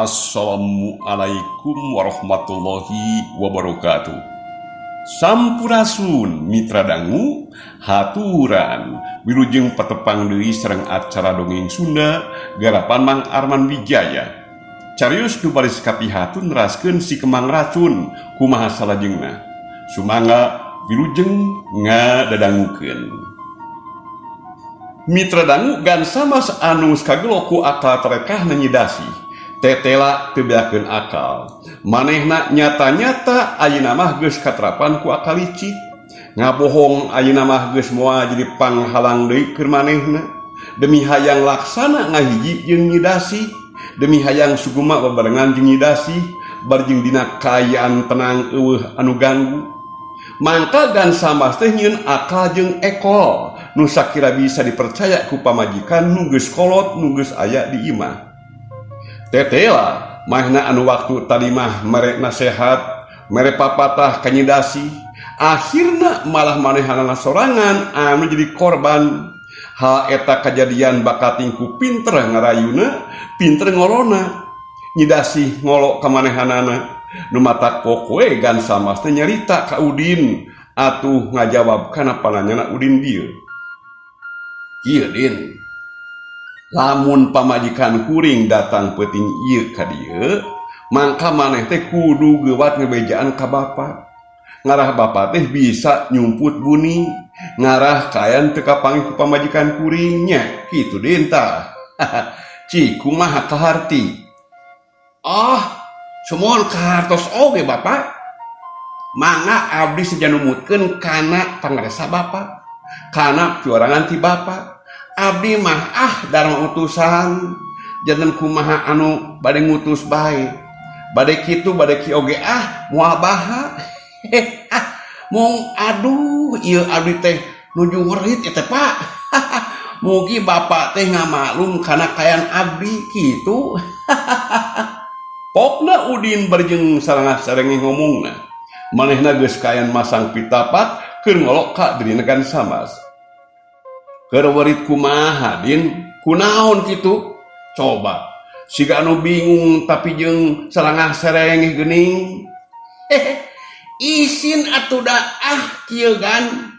Assalamualaikum warahmatullahi wabarakatuh. Sampurasun, Mitra Dangu, haturan wilujeng patepang deui sareng acara Dongeng Sunda garapan Mang Arman Wijaya. Carios nu baris kapihatun neraskeun Si Kemang Racun kumaha salajengna. Sumangga, wilujeng ngadadangukeun. Mitra Dangu, Gan Samas anu kagelo ku akal tarekahna Nyi Dasih tetela teu beakeun akal manehna. Nyata-nyata ayeuna mah geus katerapan ku akal licik. Ngabohong ayeuna mah geus moal jadi panghalang deui keur manehna demi hayang laksana ngahiji jeung Nyi Dasih, demi hayang sugema babarengan jeung Nyi Dasih, barjeng dina kaayaan tenang, euweuh anu ganggu. Mangka Gan Samas teh nyieun akal jeung ekol nu sakira bisa dipercaya ku pamajikan nu geus kolot, nu geus aya di imah. Tetela manehna anu waktu tadi mah mere nasehat, mere papatah ka Nyi Dasih, akhirna malah manehanana sorangan anu jadi korban. Hal eta kejadian bakating ku pinter ngarayuna, pinter ngolona. Nyi Dasih ngolo ka manehanana. Nu matak pokoe Gan Samas teh nyarita ka Udin atuh ngajawab kana pananyana Udin dieu. "Kieu, Din, lamun pamajikan kuring datang peuting ieu ka dieu, mangka maneh teh kudu geuwat ngebejaan ka bapa, ngarah bapa teh bisa nyumput buni, ngarah kayan teu kapanggih ku pamajikan kuringnya kitu, Din. Tah, cik, kumaha, kaharti?" "Oh, sumuhun, kahartos oge, Bapak. Mangga abdi seja numutkeun kana pangarsa Bapak, kana piwarangan ti Bapak. Abdi mah ah darma utusan, janten kumaha anu bade ngutus bae. Bade kitu bade kieu oge ah moal baha. Ah, mung aduh, ieu abdi teh nuju werit ieu teh, Pak. Mugi Bapak teh ngamaklum kana kaayaan abdi kitu." Pokna Udin barjeng sarangah sarengeh ngomongna. Manehna geus kayan masang pitapat keur ngolok ka dirina Gan Samas. "Keur werit kumaha, Din? Kunaon kitu? Coba." Siga anu bingung tapi jeung sarangah serengeh geuning. "Isin atuh da ah kieu, Gan.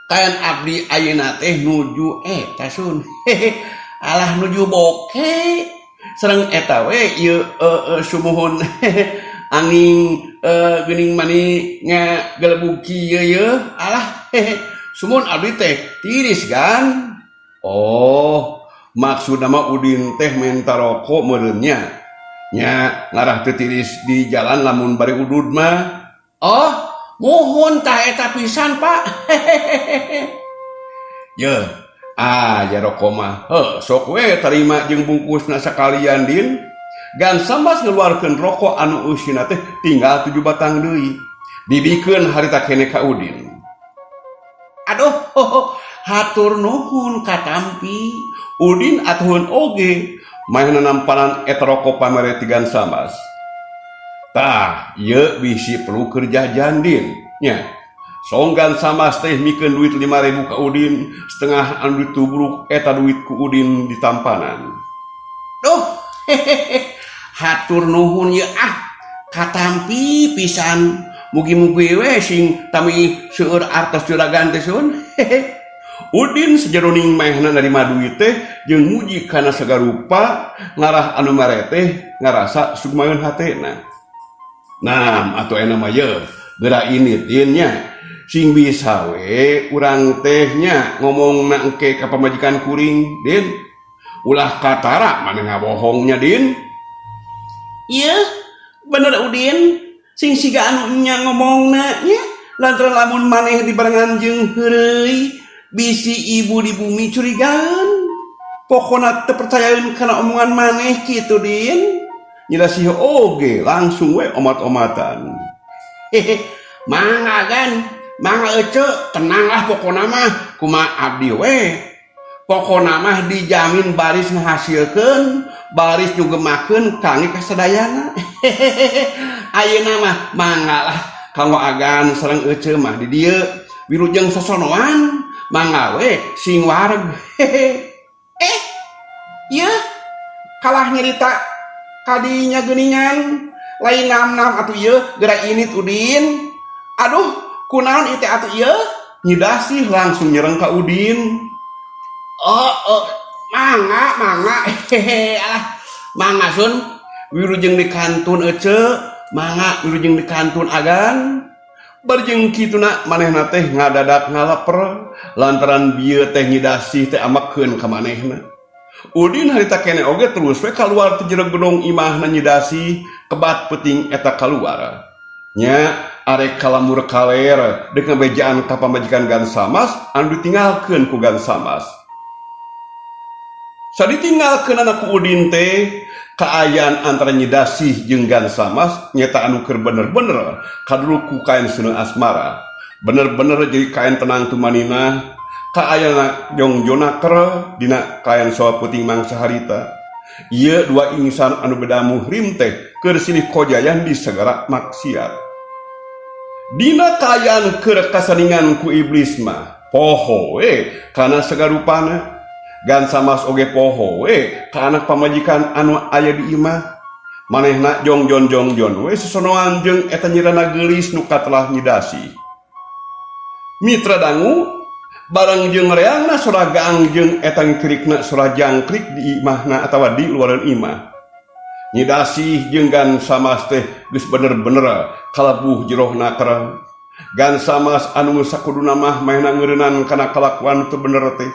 Kayan abdi ayeuna teh nuju eta, Sun. Alah, nuju boke. Sareng eta we ieu sumuhun angin geuning mani ngagelebug kieu ye. Alah, sumuhun abdi teh tiris, Gan." Oh, maksudna mah Udin teh menta rokok meureun nya. Nya, ngarah teu tiris di jalan lamun bari udud mah. "Oh, muhun, tah eta pisan, Pak." "Yeuh, ah ja rokok mah. Heuh, sok we tarima jeung bungkusna sakalian, Din." Gan Samas ngeluarkeun rokok anu eusina teh tinggal 7 batang deui. Dibikeun harita kene ka Udin. "Aduh, hatur nuhun, katampi." Udin atuhun oge manehna nampanan eta rokok pamere ti Gan Samas. "Tah, ieu bisi perlu keur jajan, Din. Nya." Song Gan Samas teh mikeun duit 5.000 ka Udin, setengah anu ditubruk eta duit ku Udin ditampanan. "Duh, hatur nuhun ye ah, katampi pisan. Mugi-mugi we sing tami seueur artos juragan teh, Sun." Udin sajeroning manehna narima duit teh jeung muji kana sagarupa, ngarah anu mere teh ngarasa sugmaeun hatena. "Nah, atuh ayeuna mah ye, geura ini, Din, nya. Sing bisa we urang teh nya ngomongna engke ka pamajikan kuring, Din. Ulah katara maneh ngabohongnya, Din." "Iya, bener, Udin. Sing siga anu nya ngomongna nya, lantaran lamun maneh dibarengan jeung heureuy, bisi ibu di bumi curigaan. Pokona teu percayaeun kana omongan maneh kitu, Din." Nyi Dasih oge langsung we omat-omatan. "Hehe, mangga, Gan, mangga, Ece, tenang lah pokona mah, kumaha abdi we. Pokona mah dijamin baris ngahasilkeun, baris nyugemakeun kangge kasadayana. Hehehe, ayeuna mah mangga lah kanggo Agan sareng Ece mah di dieu. Wilujeng sosonoan, mangga we sing wareg." Hehe. Eh, ieu kalah nyerita. Kadinya geuningan lain nam-nam atuh ieu geura init Udin. Aduh, kunaon ieu teh atuh ieu? Nyi Dasih langsung nyereng ka Udin. Oh, mangga, mangga. Hehe, alah. Mangga Sun, Wilujeng di kantun ece, mangga wilujeng di kantun agan. Barjeng kituna manehna teh ngadadak ngalaper lantaran bieu teh Nyi Dasih teh amakeun ka manehna. Udin harita kene oge terus we kaluar ti jero gedong imahna Nyi Dasih kebat peuting eta kaluar. Nya arek kalamur kaler deuk ngabejaan ka pamajikan Gansamas anu ditinggalkeun ku Gansamas. Saditinggalkeunana ku Udin teh kaayaan antara Nyi Dasih jeung Gansamas nyata anu keur bener-bener kadulu ku kain seuneu asmara. Bener-bener jadi kain tenang tumanina kaayaan jongjonaker dina kain soal puting mangsa harita. Ieu dua insan anu beda muhrim teh keur silih kojayan di segala maksiat. Dina kaayaan keur kasaningan ku iblis mah poho we kana sagarupana. Gansamas oge poho we ka anak pamajikan anu aya di imah. Manehna jongjon jongjon we sosonoan jeung eta nyirana geulis nu katelah Nyi Dasih. Mitra dangu barang jeung reangna sora gaang jeung eta ngikirikna sora jangkrik di imahna atawa di luareun imah. Nyi Dasih jeung Gansamas teh geus bener-bener kalabuh jerohna kereng. Gansamas anu sakuduna mah manehna ngeureunnan kana kalakuan teu bener teh.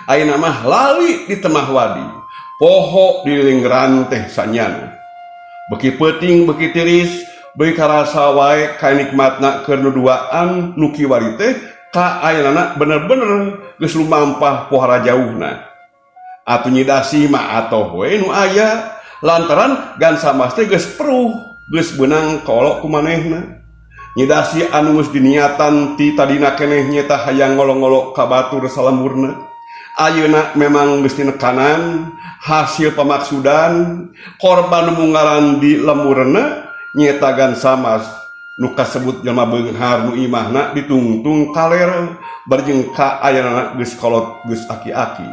Ayeuna mah lali di temah wadi, poho di linggeran teh sanyana. Beki peuting beki tiris, beuki karasa wae kanikmatna keur nu duaan nu kiwari teh ka ayeunana bener-bener geus lumampah pohara jauhna. Atuh Nyi Dasih mah atoh we nu aya lantaran Gansamas teh geus peruh, geus beunang kaolok ku manehna. Nyi Dasih anu geus diniatan ti tadina keneh nyeta hayang ngolong-ngolok ka batur salemburna. Ayeuna memang geus tinekanan hasil pamaksudan korban mungaran di lemurna nyeta Gansamas nu kasebut jelema beunghar nu imahna ditungtung kaler barjeng ka ayeuna geus kolot geus aki-aki.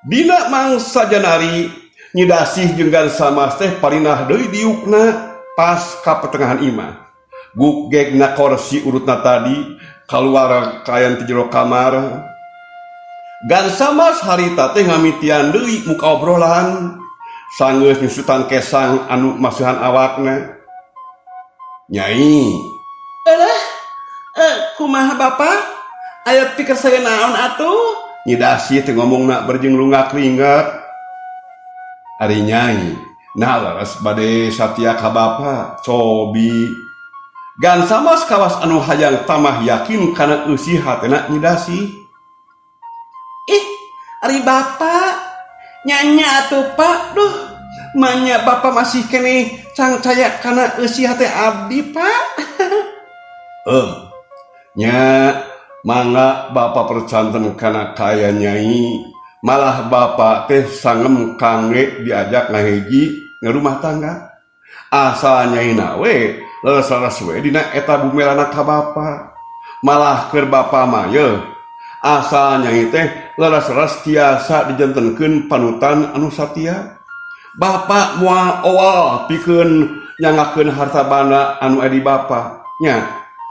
Dina mangsa janari Nyi Dasih jeung Gansamas teh parinah deui diukna pas ka pertengahan imah. Gugegna korsi urutna tadi kaluar kayan ti jero kamar. Gansamas harita teh ngamitian deui muka obrolan sanggeus nyusutan kesang anu masuhan awakna. Nyai, Alah, kumaha Bapak? Aya pikir saya naon atuh? Nyi Dasih teh ngomongna berjeng lungak-lingak. Ari Nyai, nah leres bade satia ka Bapa, cobi. Gansamas kawas anu hayang tamah yakin kana eusi hatena Nyi Dasih. Ih, ari Bapak nyanya atuh Pak, duh, manya Bapak masih keneh cangcaya kana eusi hate abdi Pak. Nya mangga Bapak percanten kana kaya Nyai, malah Bapak teh sangem kangge diajak ngahiji ngerumah tangga. Asal Nyai na we leres-leres we dina eta bumerana ka Bapak. Malah keur Bapak mah yeuh asal Nyai teh leres-leres tiasa dijantenkeun panutan anu satia. Bapak moal owal pikeun nyangakeun harta banda anu aya di Bapak. Nya,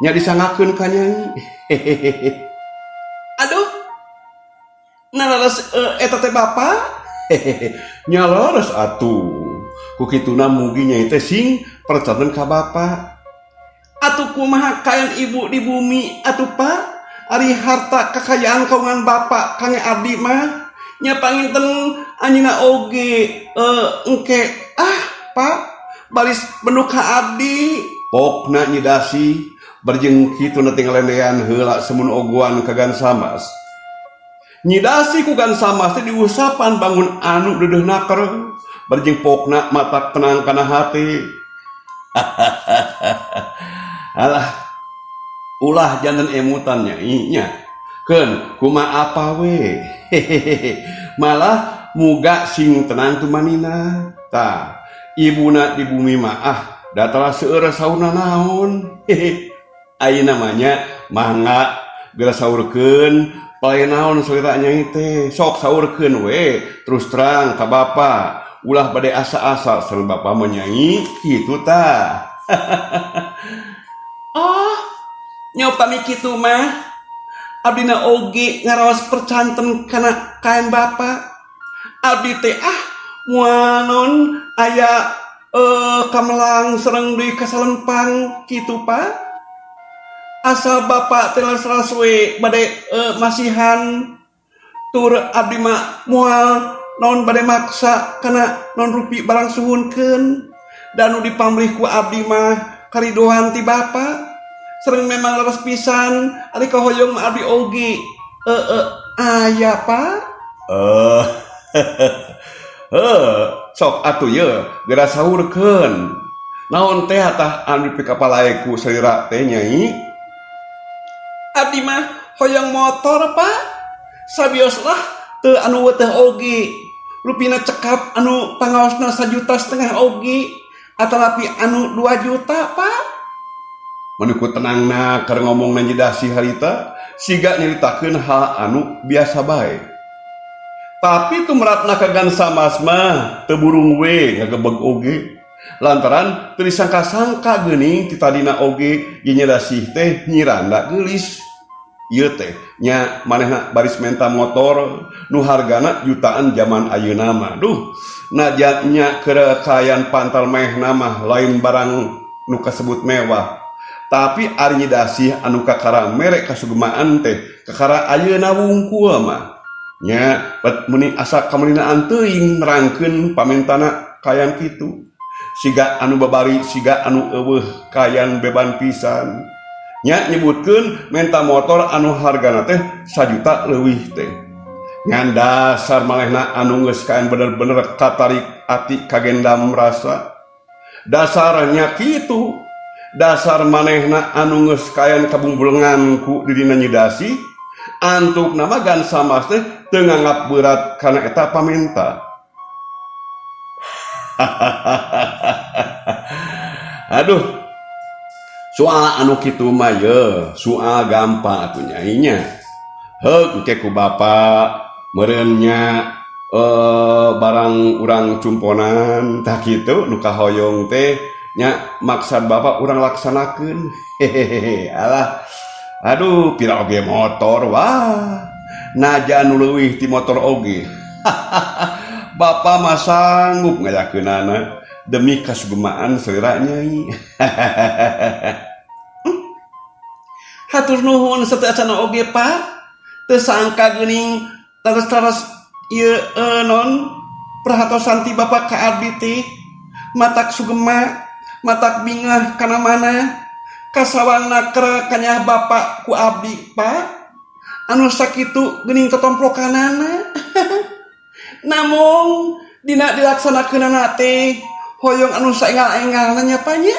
nya disangakeun ka Nyai. Hehehe. Aduh. Nah leres eta teh Bapak? Hehehe. Nya leres atuh. Ku kituna mugi Nyai teh sing percanten ka Bapak. Atuh kumaha kayan ibu di bumi atuh Pak? Ari harta kekayaan kaungan Bapak kangge abdi mah nya panginten anjeunna oge engke ah Pak baris benuk ka abdi. Pokna Nyi Dasih berjeng kitu teh ngalendean heula semun ogoan ka Gansamas. Nyi Dasih ku Gansamas teh diusapan bangun anu deudeuh naker berjeng pokna mata tenang kana hati. Alah, ulah janten emutan Nyai nya. Keun kumaha apa we. Hehehe. Malah muga sing tenang tumanina. Tah, ibuna di bumi mah ah datara seueur saurna naon. Hehe. Ayeuna mah nya mangga geura saurkeun palai naon salira Nyai teh. Sok saurkeun we terus terang ka Bapa. Ulah bade asa-asa sareng Bapak mah, Nyai, kitu tah. Oh, nya upami kitu mah abdina oge ngaraos percanten kana kaen Bapak. Abdi teh ah moal non aya kamelang sareng deui kasalempang kitu, Pak. Asal Bapak teh leres we bade masihan tur abdi mah moal naon bade maksa kana non rupi barang suhunkeun dan nu dipamrih ku abdi mah karidoan ti Bapak. Sareng memang leres pisan ari kahoyong mah abdi oge aya, Pak. Eh, heh, sok atuh ye geura saurkeun. Naon teh tah anu dipikapalae ku salira teh, Nyai? Abdi mah hoyong motor, Pak. Sabios lah teu anu weteh oge. Rupina cekap anu pangaosna 1,5 juta oge atanapi anu 2 juta, Pak. Meni ku tenangna keur ngomong Nyi Dasih harita siga nyaritakeun hal anu biasa bae. Tapi tumrapna ka Gan Samas mah teu burung we ngagebeg oge. Lantaran teu disangka-sangka geuning ti tadina oge Nyi Dasih teh nyiranda geulis. Ieu teh nya manehna baris menta motor nu hargana jutaan zaman ayeuna mah. Duh, najan nya keur kaayaan pantal maehna mah lain barang nu kasebut mewah. Tapi ari Nyi Dasih anu kakara mere kasugemaan teh kakara ayeuna wungkul mah. Nya bet meuni asa kamelinaan teuing nerangkeun pamentana kayan kitu. Siga anu babari siga anu euweuh kayan beban pisan. Nya nyebutkeun menta motor anu hargana teh 1 juta leuwih teh. Ngan dasar manehna anu geus kayan bener-bener katarik ati kagendam rasa. Dasarnya kitu. Dasar manehna anu geus kayan kabungbulengan ku dirina Nyi Dasih, antukna mah Gan Samas teh teu nganggap berat kana eta pamenta. Aduh, soal anu kitu mah ye, soal gampang atuh, Nyai nya. Heuk, engke ku Bapak meureun nya barang urang cumponan tah kitu nu kahoyong teh nya maksad Bapak urang laksanakeun. Hehehe, alah. Aduh, pira oge motor wah. Najan nu leuwih ti motor oge. Bapak mah sanggup ngayakeunana demi kasugemaan selera Nyai. Hatur nuhun sateuacanna oge, Pak. Teu sangka geuning leres-leres ieu non perhatosan ti Bapak ka abdi teh matak sugema, matak bingah kana mana kasawangna keur kanyah Bapak ku abdi, Pak. Anu sakitu geuning totomplokanana. Namung dina dilaksanakeunana teh hoyong anu saenggal-enggalna nya, Pak, nya.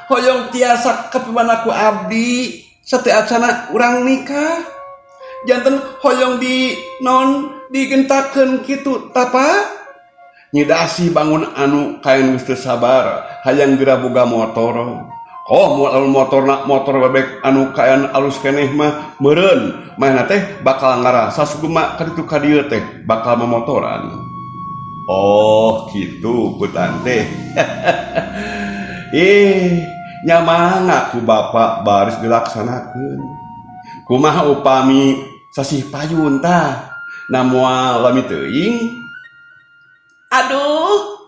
Hoyong tiasa kapibana ku abdi sateuacanna urang nikah. Janten hoyong di non digentakeun kitu tah, Pak. Nyi Dasih bangun anu kayan geus teu sabar hayang geura boga motor. Oh, moal motorna motor bebek anu kayan alus keneh mah meureun manehna teh bakal ngarasa sugema ka ditu ka dieu teh bakal mamotoran. Oh, kitu kutan teh. Ih, nya mangga ku Bapak baris dilaksanakeun. Kumaha upami sasih payun tah? Na moal lami teuing? Aduh,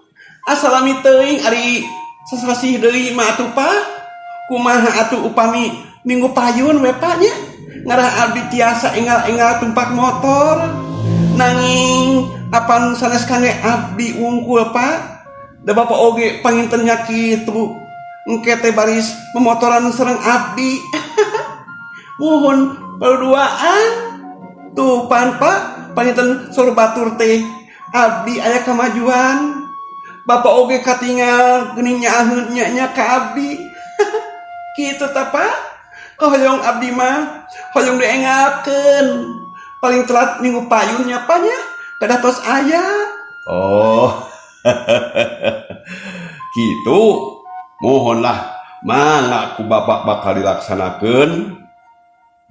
asa lami teuing ari sasasih deui mah atuh, Pak. Kumaha atuh upami minggu payun we, Pak, nya? Ngarah abdi tiasa enggal-enggal tumpak motor. Nanging apan sanes kangge abdi wungkul, Pak? Da Bapak oge panginten nya kitu. Engke teh baris memotoran sareng abdi. Muhun perduaan. Tuh pan, Pak, panginten saur batur teh abdi aya kamajuan. Bapak oge katingal geuning nyaaheun nya ka abdi. Kitu tah, Pak. Kahoyong abdi mah hoyong diengalkeun. Paling telat minggu payun nya, Pak, nya. Kedah tos aya. Oh. Kitu. Mohonlah mangga ku Bapak bakal dilaksanakeun.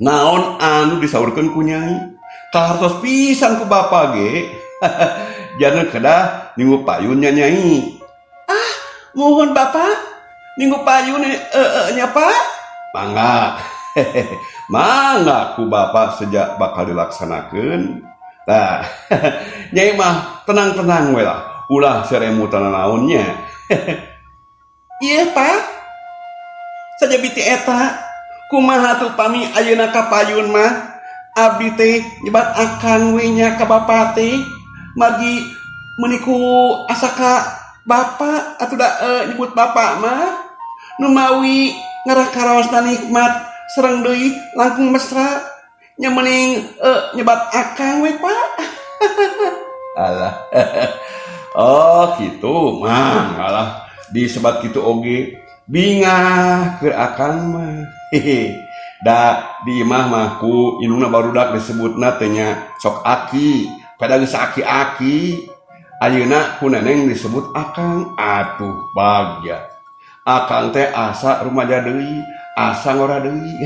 Naon anu disaurkeun ku Nyai? Kahartos pisan ku Bapak ge. Janten kedah minggu payun nya Nyai. Ah, muhun Bapak. Minggu payun nya Pak. Mangga. Mangga ku Bapak seja bakal dilaksanakeun. Tah, Nyai mah tenang-tenang we lah. Ulah seremutan naon nya. Ieu Pak. Saja biti eta kumaha tuh pami ayeuna ka payun mah abdi teh nyebat akang we nya ka Bapak teh margi meuni ku asa ka Bapak atuh da nyebut Bapak mah nu mawi ngarah karaosna nikmat sareng deui langkung mesra nya mending nyebat akang we Pak. Alah. Oh gitu mah alah disebat kitu oge bingah keur akang mah. Hehe. Da di imah mah ku indungna barudak disebutna teh nya sok aki, pada geus aki-aki. Ayeuna ku neneng disebut akang, atuh bagja. Akang teh asa rumaja deui, asa ngora deui.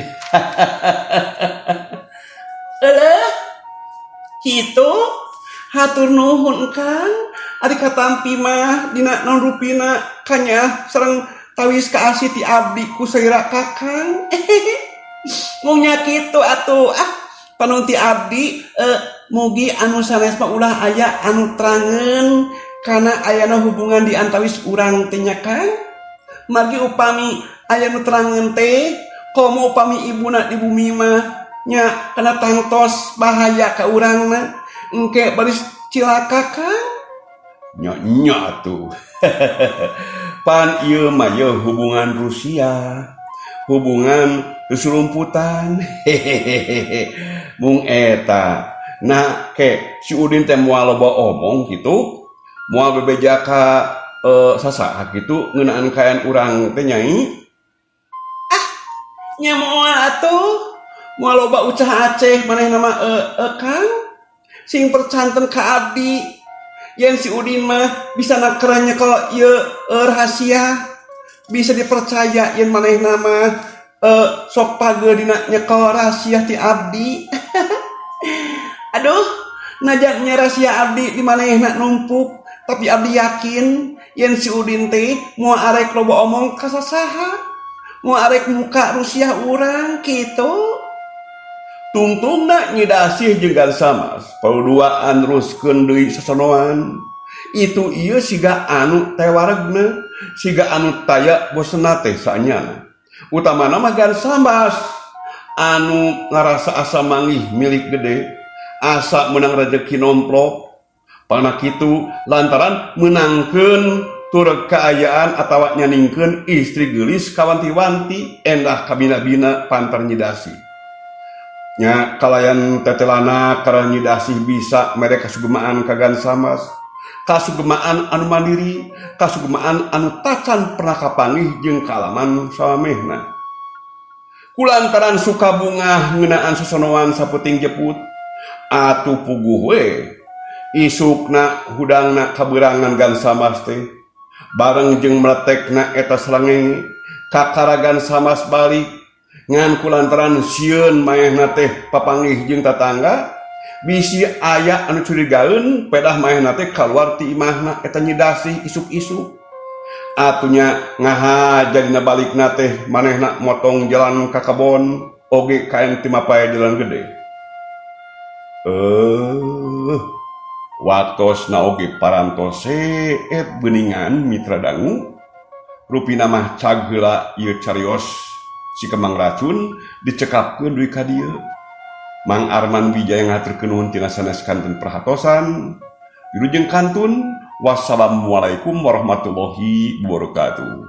Euleuh, kitu hatur nuhun Kang, ari katampi mah dina naon rupina kanya sareng tawis kaasih ti abdi ku salira Kakang. Mung nya kitu atuh ah panon ti abdi mugi anu sanes mah ulah aya anu terangeun kana ayana hubungan di antawis urang teh nya Kang. Margi upami aya nu terangeun teh komo upami ibuna di bumi mah nya kana tangtos bahaya ka urangna engke baris cilaka Kang. Nya nya atuh. Pan ieu mah yeuh hubungan Rusia, hubungan susulumputan. Hehehehe. Mung eta. Nah, ke si Udin teh moal loba omong kitu, moal bebeja ka sasaha kitu ngeunaan kaayaan urang teh Nyai. Ah, nya moal atuh. Moal loba ucah Aceh manehna mah Kang. Sing percanten ka abdi. Yen si Udin mah bisa nakerannya kalau ieu rahasia bisa dipercaya yen manehna mah sok pageuh dina nyekel rahasia ti abdi. Aduh, najan nya rahasia abdi di manehna numpuk, tapi abdi yakin yen si Udin teh moal arek loba omong ka sasaha, moal arek muka rusiah urang kitu. Tungtungna Nyi Dasih jeung Gansamas paduduaan neruskeun deui sasonoan. Itu ieu siga anu teh waregna, siga anu taya bosenna teh saenyana. Utamana mah Gansamas anu ngarasa asa manggih milik gede, asa meunang rejeki nomplok. Pana kitu lantaran meunangkeun tureg kaayaan atawa nyaningkeun istri geulis kawanti-wanti endah kabina-bina pantar Nyi Dasih. Nya kalayan tetelana karena Nyi Dasih bisa mere kasugemaan ka Gansamas, kasugemaan anu mandiri, kasugemaan anu tacan pernah kapanggih jeung kaalaman samamehna. Kulantaran suka bungah ngeunaan sosonoan saputing jeput, atuh puguh we isukna hudangna kaberangan Gansamas teh bareng jeung meletekna eta salangenge kakara Gansamas balik ngan kulantaran sieun maehna teh papanggih jeung tatangga bisi aya anu curigaeun pedah maehna teh kaluar ti imahna eta Nyi Dasih isuk-isuk. Atunya ngaha jadina balikna teh manehna motong jalan ka kebon oge kaen ti mapay jalan gede. Waktosna oge parantos seep geuningan mitra dangu rupina mah cag heula ieu carios si Kembang Racun dicekapkeun dugi ka dieu. Mang Arman Wijaya ngahaturkeun nuhun tina sanes kanten perhatosan. Wilujeng kantun. Wassalamualaikum warahmatullahi wabarakatuh.